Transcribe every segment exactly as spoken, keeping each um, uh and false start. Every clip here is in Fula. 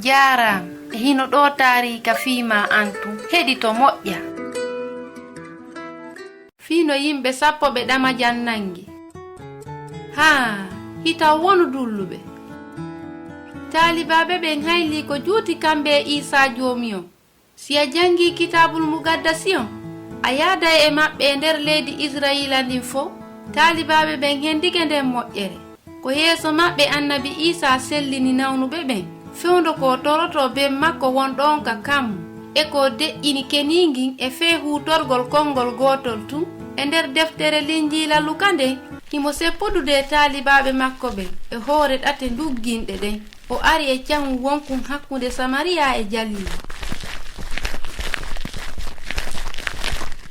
Jaaraama. E hino ɗoo taariika fii maa an tun. Heɗito moƴƴa. Fii no yimɓe sappo ɓe ɗamajan nangi. Haa, hita wonu dulluɓe. Taalibaaɓe ɓen haylii ko juuti kamɓe e Iisaa Joomi on. Si a janngii Kitaabul Muqaddasi on, a yaaday e maɓɓe e nder leydi Israa'iila ndin fow. Taalibaaɓe ɓen hendike nden moƴƴere. Ko yeeso maɓɓe Annabi Iisaa sellini nawnuɓe ɓen, fewndo ko o torotoo ben makko wonɗo on ka kammu, e ko o deƴƴini kenii ngin e fee huutorgol konngol gootol tun. E nder deftere Linjiila Luka nden, himo seppudude e taalibaaɓe makko ɓen e hoore ɗate ndugginɗe ɗen. O ari e cahu wonkun hakkunde Samariya e Jaliilu.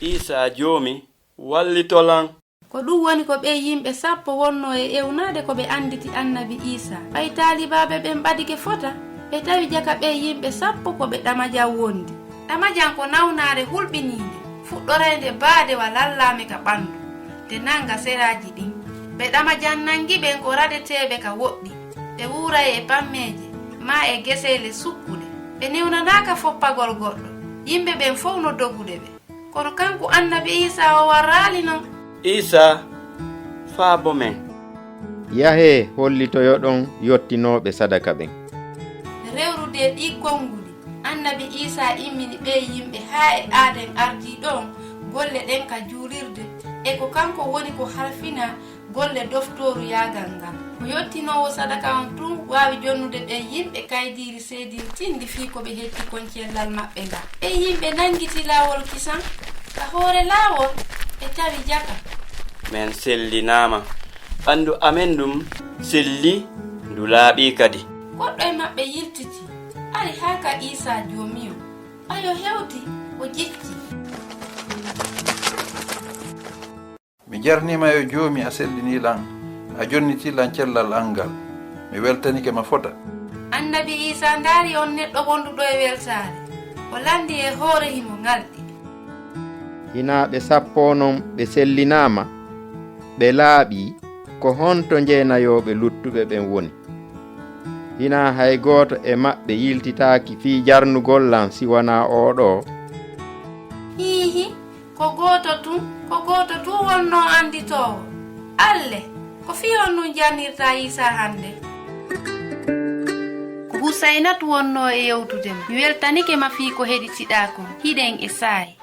Iisaa Joomi, wallito lan! Ko ɗun woni ko ɓee yimɓe sappo wonnoo e ewnaade ko ɓe annditi Annabi Iisaa. Ɓay taalibaaɓe ɓen ɓadike fota, ɓe tawi jaka ɓee yimɓe sappo ko ɓe ɗamajan wondi. Ɗamajan ko nawnaare hulɓiniinde, fuɗɗoraynde baade wa lallaame ka ɓanndu, nde nannga seraaji ɗin. Ɓe ɗamajan nanngi ɓen ko radeteeɓe ka woɗɗi, ɓe wuuray e pammeeje, maa e geseele sukkuɗe. Ɓe newnanaaka foppagol goɗɗo, yimɓe ɓen fow no dogude ɓe. Kono kanko Annabi Iisaa o warraali non. Iisaa, faabo men. Yahee, hollitoyoɗon yottinooɓe sadaka ɓen. Rewrude e ɗii konguɗi, Annabi Iisaa immini ɓee yimɓe haa e aaden ardiiɗo on golle ɗen ka juulirde, e ko kanko woni ko halfinaa golle doftooru yaagal ngal. Ko yottinoowo sadaka on tun waawi jonnude ɓee yimɓe kaydiiri seedintindi fii ko ɓe hetti kon cellal maɓɓe ngal. Ɓee yimɓe nangiti laawol kisan ka hoore laawol, ɓe tawi jaka. Men sellinaama. Ɓanndu amen ndun selli, ndu laaɓii kadi. Goɗɗo e maɓɓe yiltiti, ari haa ka Iisaa Joomi on. Ɓay o hewti, o jicci. Mi jarniima yo Joomi, a sellinii lan, a jonnitii lan cellal an ngal. Mi weltanike ma fota. Annabi Iisaa ndaari on neɗɗo wonduɗo e weltaare. O lanndii e hoore himo ŋalɗi. Hinaa ɓe sappo non ɓe sellinaama, ɓe laaɓii, ko honto jeenayooɓe luttuɓe ɓen woni? Hinaa hay gooto e maɓɓe yiltitaaki fii jarnugol lan si wanaa oo ɗoo? Hiihi, ko gooto tun, ko gooto tun wonnoo annditoowo. Alle, ko fii honɗun jarnirtaa Iisaa hannde? Ko Husaynatu wonnoo e yewtude ma. Mi weltanike ma fii ko heɗitiɗaa kon. Hiɗen e saa'i.